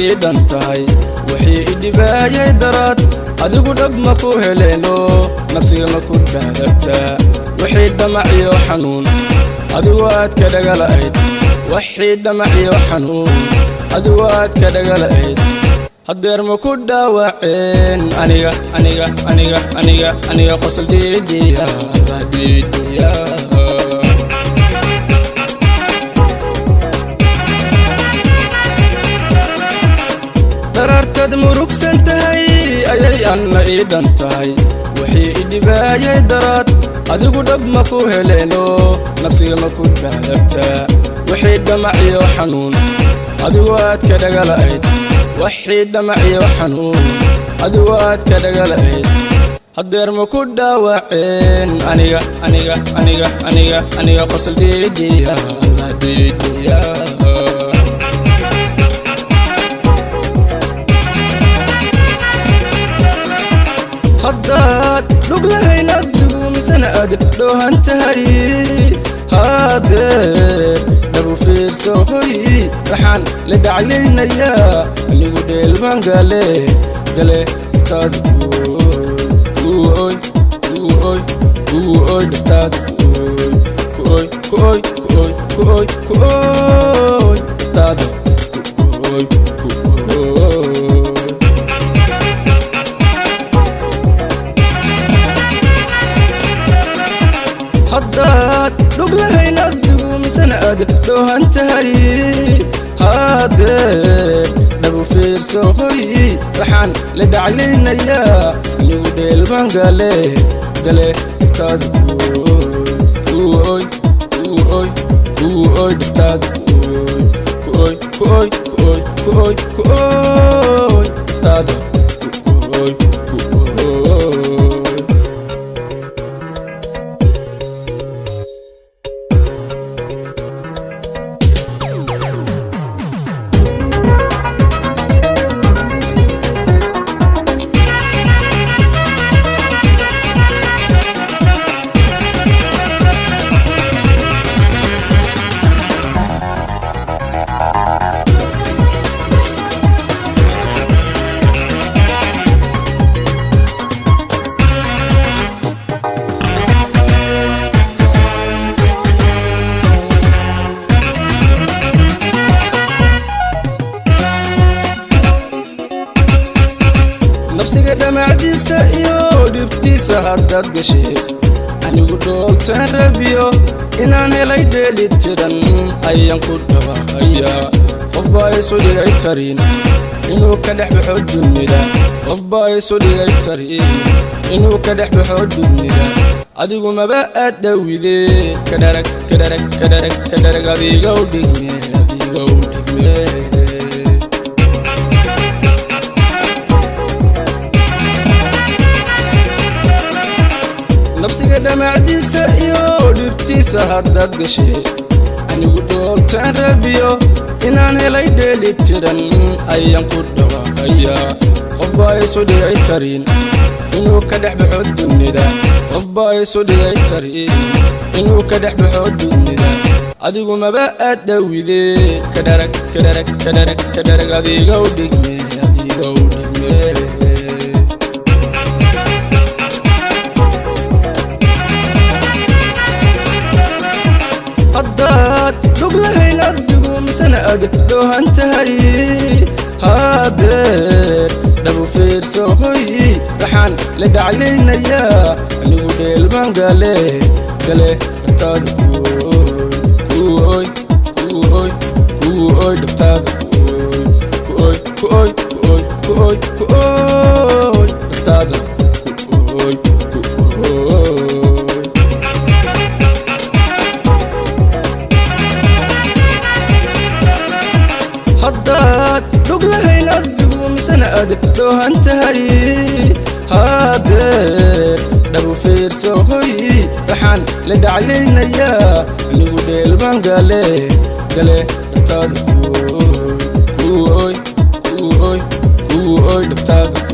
ii dhan tahay. Wixii i dhibaayay daraad adigu dhab ma ku heleeno, nafsiga ma ku dhaadagtaa? Wixii dhamaciyo xanuun adigu aad ka dhagala'ayd, wixii dhamaciyo xanuun adigu aad ka dhagala'ayd, haddeer ma ku dhaawaceen? Aniga aniga aniga aniga aniga qosol dhiidhiya dhiidhiya. Daraartaad murugsan tahay ayay anna ii dhan tahay. Wixii i dhibaayay daraad adigu dhab ma ku heleeno, nafsiga ma ku dhaadagtaa? Wixii dhamaciyo xanuun adigu aad ka dhagala'ayd, wixii dhamaciyo xanuun adigu aad ka dhagala'ayd, haddeer ma ku dhaawaceen? Aniga aniga aniga aniga aniga qosol dhiidhiya dhiidhiya. Haddaad dhug lahayn adigu misana aad dhoohan tahay, haddee dhabu fiirso hoy, waxaan la dhaclaynayaa anigu dheelbaan gale gale dhabtaada kuoy kuoy kuoy dhabtaada kuoy kuoy kuoy kuoy kuoy dhabtaada kuoy kuoy. Haddaad dhug lahayn adigu misana aad dhoohan tahay, haddee dhabu fiirso hoy, waxaan la dhaclaynayaa anigu dheelbaan gale gale dhabtaada kuoy kuoy kuoy dhabtaada kuoy kuoy kuoy kuoy kuoy dhabtaada kuoy kuoy. Nafsiga dhamacdiisa iyo dhibtiisa haddaad gashay, anigu dhooltaan rabiyo inaan helay dheeli tiran ayaan ku dhawaaqayaa. Qof baa isu dhigay tarin inuu ka dhex baxo dunida, qof baa isu dhigay tarin inuu ka dhex baxo dunida, adigu maba aad dhowide. Kadharag kadharag kadharag kadharag adigow dhigme adigow dhigme. Nafsiga dhamacdiisa iyo dhibtiisa haddaad gashay, anigu dhooltaan rabiyo inaan helay dheeli tiran ayaan ku dhawaaqayaa. Qof baa isu dhigay tarin inuu ka dhex baxo dunida, qof baa isu dhigay tarin inuu ka dhex baxo dunida, adigu maba aad dhowide. Kadharag kadharag kadharag kadharag adigow dhigme adigow dhigme. Haddaad dhug lahayn adigu misana aad dhoohan tahay, haddee dhabu fiirso hoy, waxaan la dhaclaynayaa anigu dheelbaan gale gale dhabtaada kuoy kuoy kuoy dhabtaada kuoy kuoy kuoy kuoy kuoy dhabtaada kuoy kuoy. Haddaad dhug lahayn adigu misana aad dhoohan tahay, haddee dhabu fiirso hoy, waxaan la dhaclaynayaa anigu dheelbaan gale gale dhabtaada kuoy kuoy kuoy dhabtaada.